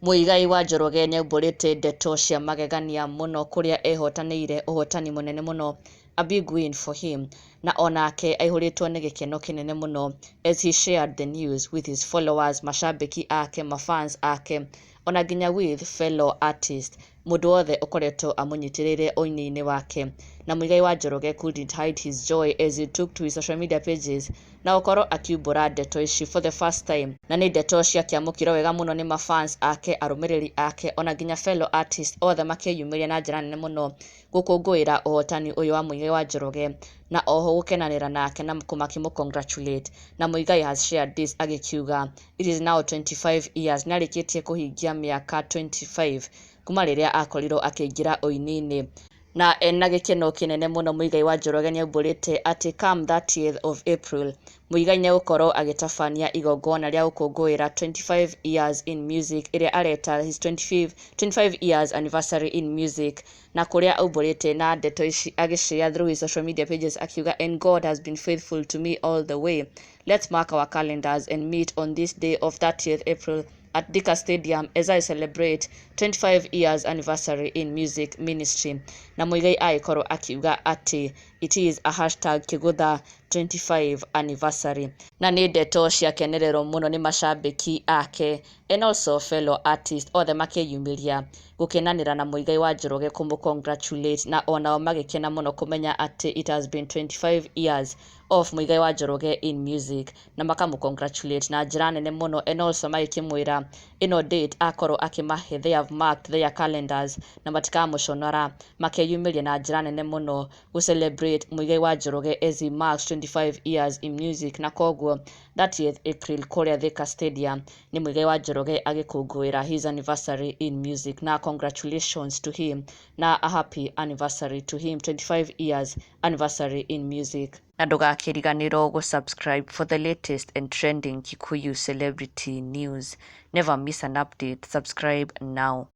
Muigai wa Njoroge nĩaumbũrĩte ndeto cia magegania mũno kũrĩa ehotanĩire ũhotani mũnene mũno, a big win for him, na onake aihũrĩtwo nĩ gĩkeno kĩnene mũno as he shared the news with his followers, mashabiki ake, mafans ake, ona nginya with fellow artist, mũndũ wothe ũkoretwo amũnyitĩrĩire ũini-inĩ wake. Na Muigai wa Njoroge couldn't hide his joy as he took to his social media pages na gũkorwo akiumbũra ndeto ici for the first time. Na nĩ ndeto ciakĩamũkĩrwo wega mũno nĩ mafans ake, arũmĩrĩri ake, ona nginya fellow artist othe makĩyumĩria na njĩra nene mũno gũkũngũĩra ũhotani ũyũ wa Muigai wa Njoroge na oho gũkenanĩra nake na makĩmũ congratulate. Na Muigai has shared this agĩkiuga it is now 25 years, nĩarĩkĩtie kũhingia mĩaka 25 kuma rĩrĩa akorirwo akĩingĩra ũini-inĩ. Na ena gĩkeno kĩnene mũno Muigai wa Njoroge nĩaumbũrĩte atĩ come 30th of April, Muigai nĩegũkorwo agĩtabania igongona rĩa gũkũngũĩra 25 years in music, ĩrĩa areta his 25 years anniversary in music, na kũrĩa aumbũrĩte na ndeto ici agĩshare through his social media pages akiuga, "And God has been faithful to me all the way. Let's mark our calendars and meet on this day of 30th April at Thika Stadium as I celebrate 25 years anniversary in music ministry." Na Muigai agĩkorwo akiuga atĩ it is a #Kĩgũtha 25 anniversary. Na nĩ ndeto ciakenererwo mũno nĩ mashabiki ake and also fellow artist othe makĩyumĩria gũkenanĩra na Muigai wa Njoroge, kũmũ congratulate, na onao magĩkena mũno kũmenya atĩ it has been 25 years of Muigai wa Njoroge in music, na makamũ congratulate na njĩra nene mũno, and also magĩkĩmwĩra ĩno date akorwo akĩmahe, they have marked their calendars na matikamũconora, makeyumĩria na njĩra nene mũno gũ celebrate Muigai wa Njoroge as he marks 25 years in music. Na koguo 30th April kũrĩa Thika Stadium nĩ Muigai wa Njoroge agĩkũngũĩra his anniversary in music. Na congratulations to him na a happy anniversary to him, 25 years anniversary in music. Na ndũgakĩriganĩrwo gũ-subscribe for the latest and trending Kikuyu celebrity news. Never miss an update. Subscribe now.